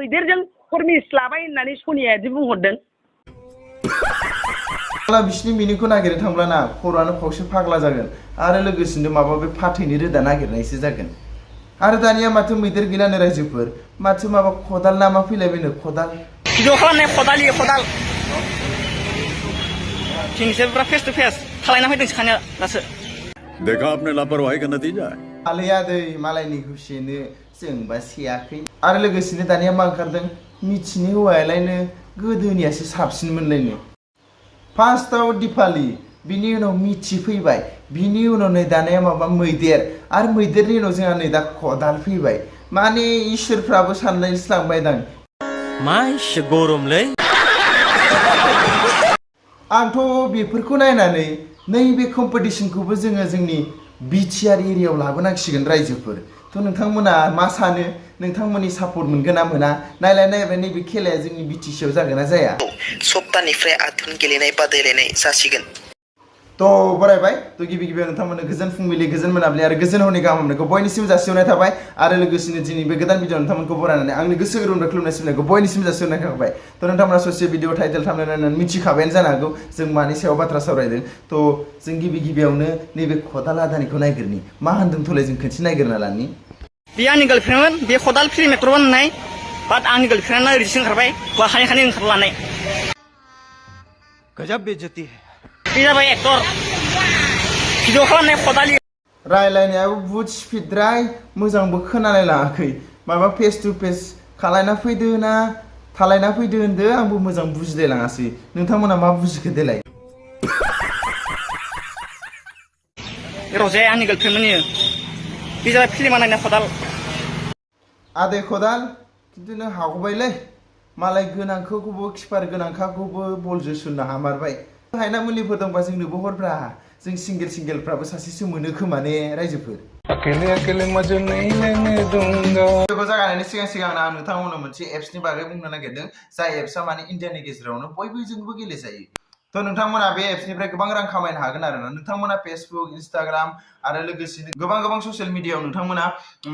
मैदेरजों premise लाबाय होननानै सनिया दि बुंहरदों बिसिनि मिनिंखौ नागिरनो थांब्लाना खर'आनो खावसे फाग्ला जागोन आरो लोगोसेनो माबा बे फाथैनि रोदा नागिरनायसो जागोन आरो दानिया माथो मैदेर गैलानो रायजोफोर माथो माबा खदाल नामा फैलायबायनो खदाल भिडिअ खालामनाय खदाल दिनैसो फेस टु फेस खालायना फैदों सानो दासो देखा आपने लापरवाही का नतीजा है आलैया दै मालायनि खुसिनो जोंबा सेयाखै आरो लोगोसेनो दानिया मा ओंखारदों मिथिनि हौवायालायनो गोदोनियासो साबसिनमोनलायनो फार्स्टआव दिपाली बिनि उनाव मिथि फैबाय बिनि उनाव नै दानिया माबा मैदेर आरो मैदेरनि उनाव जोंहा नै दा खदाल फैबाय माने इसोरफ्राबो सानलायस्लांबायदां मा एसे गरमलै आंथ' बेफोरखौ नायनानै नैबे कम्पिटिशनखौबो जोङो जोंनि बिटिआर एरियायाव लाबोनांसिगोन रायजोफोर थ' नोंथांमोना मा सानो नोंथांमोननि सापर्ट मोनगोन ना मोना नायलाय नैबे खेलाया जोंनि बिटिसिआव जागोन ना जाया सप्तानिफ्राय 8 दिन गेलेनाय बादायलायनाय जासिगोन थ' बरायबाय थ' गिबि गिबियाव नोंथांमोननो गोजोन फुंबिलि गोजोन मोनाबिलि आरो गोजोन हरनि गाहाम हामलायनायखौ बयनिसिम जासिहरनाय थाबाय आरो लोगोसेनो दिनै बे गोदान भिडिअ नोंथांमोनखौ बरायनानै आंनि गोसो गोरबोनिफ्राय खुलुमनाय सिबिनायखौ बयनिसिम जासिहरनाय थाबाय थ' नोंथांमोना ससे भिडिअ टाइटेल थामनेल नायनानै मिथिखाबायानो जानो हागौ जों मानि सायाव बाथ्रा सावरायदों थ' जों गिबि गिबियावनो नैबे खदाल आदानिखौ नायग्रोनि मा होनदोंथ'लाय जों खनसे नायग्रोना लानि बे आंनि गार्लफ्रेन्डमोन बे खदाल फिल्म एक्टरमोन होननाय बाट आंनि गार्लफ्रेन्डआ ओरैसो ओंखारबाय खानाय ओंखारलानाय गजब बेइज्जती है बे जाबाय एक्टर भिडिअ खालामनाय खदालि रायलायनायाबो बुहुद स्पिडद्राय मोजांबो खोनालाय लाङाखै माबा फेस टु फेस खालायना फैदो ना थालायना फैदो होनदो आंबो मोजां बुजिलाय लाङासै नोंथांमोना मा बुजिखो देलाय रजाया आंनि गार्लफ्रेन्डमोननि बे जाबाय फिल्म नायनाय खदाल आदै खदाल खिन्थु नों हागबायलै मालाय गोनांखौबो किपार गोनांखाखौबो बल जोसननो हामारबाय हायना मुलिफोर दंबा जोंनोबो हरब्रा जों सिंगेलफ्राबो सासेसो मोनो खोमा ने रायजोफोर भिडिअखौ जागायनायनि सिगां आं नोंथांमोननो मोनसे एप्सनि बागै बुंनो नागिरदों जाय एप्सआ माने इन्डियानि गेजेरावनो बयबोजोंबो गेलेजायो थ' नोंथांमोना बे एप्सनिफ्राय गोबां रां खामायनो हागोन आरोना नोंथांमोना फेसबुक इन्स्टाग्राम आरो लोगोसेनो गोबां ससियेल मिडियायाव नोंथांमोना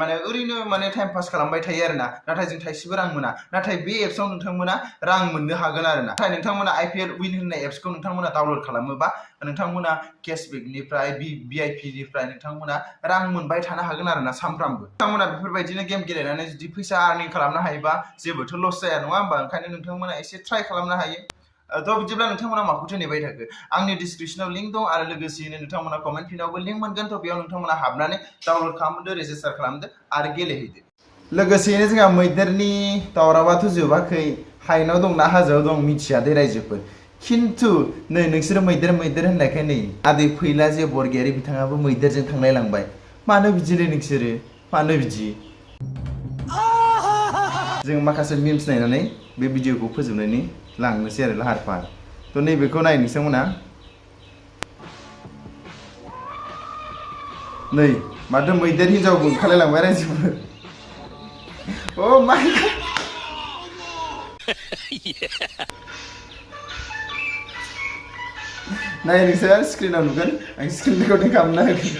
माने ओरैनो माने टाइम पास खालामबाय थायो आरोना नाथाय जों थाइसेबो रां मोना नाथाय बे एप्सआव नोंथांमोना रां मोननो हागोन आरोना नाथाय नोंथांमोना आइपिएल विन होननाय एप्सखौ नोंथांमोना डाउनलड खालामोबा नोंथांमोना केशबेकनिफ्राय भिआइपिनिफ्राय नोंथांमोना रां मोनबाय थानो हागोन आरोना सानफ्रामबो नोंथांमोना बेफोरबायदिनो गेम गेलेनानै जुदि फैसा आर्निं खालामनो हायोबा जेबोथ' लस जाया नङा होमबा ओंखायनो नोंथांमोना एसे ट्राइ खालामनो हायो थ' बिदिब्ला नोंथांमोना माखौथो नेबाय थाखो आंनि डिसक्रिपसनाव लिंक दं आरो लोगोसेनो नोंथांमोना कमेन्ट फिनावबो लिंक मोनगोन थ' बेयाव नोंथांमोना हाबनानै डाउनलड खालामदो रेजिस्टार खालामदो आरो गेलेहैदो लोगोसेनो जोंहा मैदेरनि दावरावाथ' जोबाखै हायेनाव दं ना हाजोआव दं मिथिया दे रायजोफोर खिन्थु नै नोंसोरो मैदेर होननायखाय नै आदै फैला जे बरगयारि बिथाङाबो मैदेरजों थांलाय लांबाय मानो बिदिलै नोंसोरो मानो बिदि जों माखासे मिम्स नायनानै बे भिडिअखौ फोजोबनायनि लांनोसै आरो लाहार फाहार थ' नैबेखौ नाय नोंथांमोना नै माथो मैदेर हिनजावबो ओंखारलाय लांबाय रायजोफोर अ माय नाय नोंसोर स्क्रिनाव नुगोन आं स्क्रिन रेकर्डिं खालामना होगोन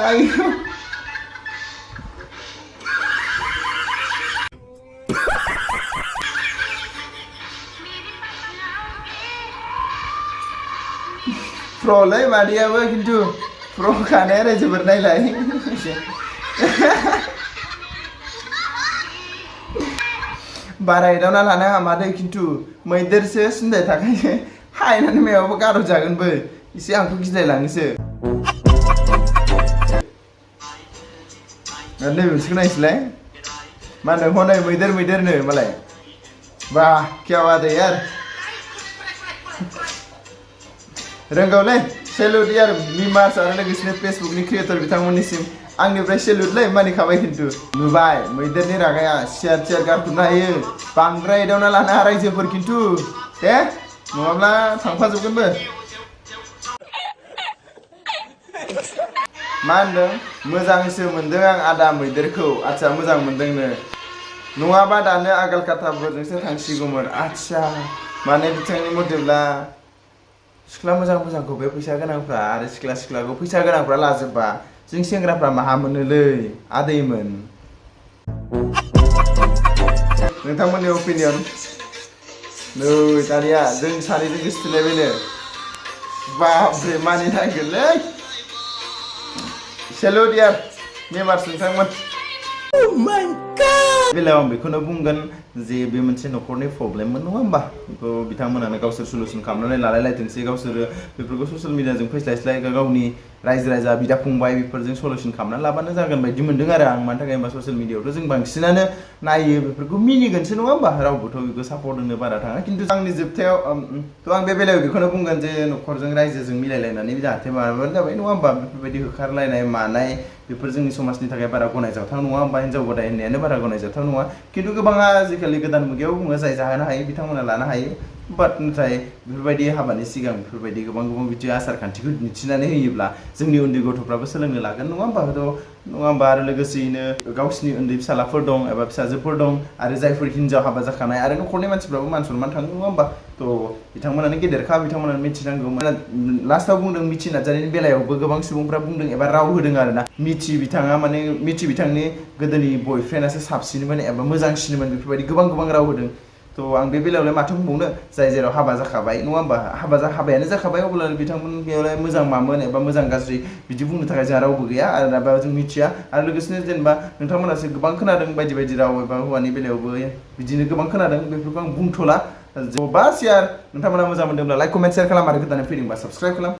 आयौ प्र'लै मादैयाबो खिन्थु प्र' खानाया रायजोफोर नायलाय बारा एदावना लानो हामा मादै खिन्थु मैदेरसो सिन्दाय थाखायो हायनानै मायावबो गारहरजागोनबो एसे आंखौ गिलायलाङोसो नैबे मोनसेखौ नायसैलाय मा होनो हनै मैदेरनो मालाय बा क्या बात है यार रोंगौलै सेलुट यार मिमार्स आरो लोगोसेनो फेसबुकनि क्रिएटर बिथांमोननिसिम आंनिफ्राय सेलुटलै मानिखाबाय खिन्थु नुबाय मैदेरनि रागाया सियार गारखुबनो हायो बांद्राय एदावना लानो रायजोफोर खिन्थु दे नङाब्ला थांफाजोबगोनबो मा होनदों मोजांसो मोनदों आं आदा मैदेरखौ आच्छा मोजां मोनदोंनो नङाबा दानो आगाल काटाफोरजोंसो थांसिगौमोन आच्छा माने बिथांनि मथेब्ला सिख्ला मोजांखौ बे फैसा गोनांफ्रा आरो सिख्लाखौ फैसा गोनांफ्रा लाजोबबा जों सेंग्राफ्रा माहा मोनोलै आदैमोन नोंथांमोननि अपिनियन नै दानिया जों सानैजों गोसोथोलायबायनो बाब्रे मानिनांगोनलै सेलु डियार मेम्बार्स नोंथांमोन बेलायाव आं बेखौनो बुंगोन जे बे मोनसे न'खरनि प्रब्लेममोन नङा होमबा बेखौ बिथांमोनानो गावसोर सलुसन खालामनानै लालायलायथोंसै गावसोरो बेफोरखौ ससियेल मिडियाजों फैस्लायस्लाय गावनि रायजो राजा बिदा फंबाय बेफोरजों सलुसन खालामनानै लाबानो जागोन बायदि मोनदों आरो आं मानि थाखाय होनबा ससियेल मिडियाआवथ' जों बांसिनानो नायो बेफोरखौ मिनिगोनसो नङा होमबा रावबोथ' बेखौ सापर्ट होनो बारा थाङा खिन्थु आंनि जोबथायाव थ' आं बे बेलायाव बेखौनो बुंगोन जे न'खरजों रायजोजों मिलायलायनानै जाहाथे माबाबानो जाबाय नङा होमबा बेफोरबायदि होखारलायनाय मानाय बेफोर जोंनि समाजनि थाखाय बारा गनायजाथाव नङा होमबा हिनजाव गदाय होननायानो बारा गनायजाथाव नङा खिन्थु गोबाङा आजिखालि गोदान मुगायाव बुङो जाय जाहोनो हायो बिथांमोना लानो हायो बाट नाथाय बेफोरबायदि हाबानि सिगां बेफोरबायदि गोबां बिदि आसार खान्थिखौ दिन्थिनानै होयोब्ला जोंनि उन्दै गथ'फ्राबो सोलोंनो लागोन नङा होमबा आरो लोगोसेयैनो गावसिनि उन्दै फिसालाफोर दं एबा फिसाजोफोर दं आरो जायफोर हिनजाव हाबा जाखानाय आरो न'खरनि मानसिफ्राबो मान सनमान थाङो नङा होमबा थ' बिथांमोनानो गेदेरखा बिथांमोनानो मिथिनांगौ लास्टाव बुंदों मिथि नार्जारिनि बेलायावबो गोबां सुबुंफ्रा बुंदों एबा राव होदों आरोना मिथि बिथांनि गोदोनि बयफ्रेन्डआसो साबसिनमोन एबा मोजांसिनमोन बेफोरबायदि गोबां राव होदों थ' आं बे बेलायावलाय माथो बुंबावनो जाय जेराव हाबा जाखाबाय नङा होमबा हाबायानो जाखाबाय अब्ला बिथांमोन बेयावलाय मोजां मामोन एबा मोजां गाज्रि बिदि बुंनो थाखाय जोंहा रावबो गैया आरो जों मिथिया आरो लोगोसेनो जेनेबा नोंथांमोनासो गोबां खोनादों बायदि राव एबा हौवानि बेलायावबो बिदिनो गोबां खोनादों बेफोरखौ आं बुंथ'ला बास यार नोंथांमोना मोजां मोनदोंब्ला लाइक कमेन्ट शेयार खालाम आरो गोदानै फैदोंबा साबस्क्राइब खालाम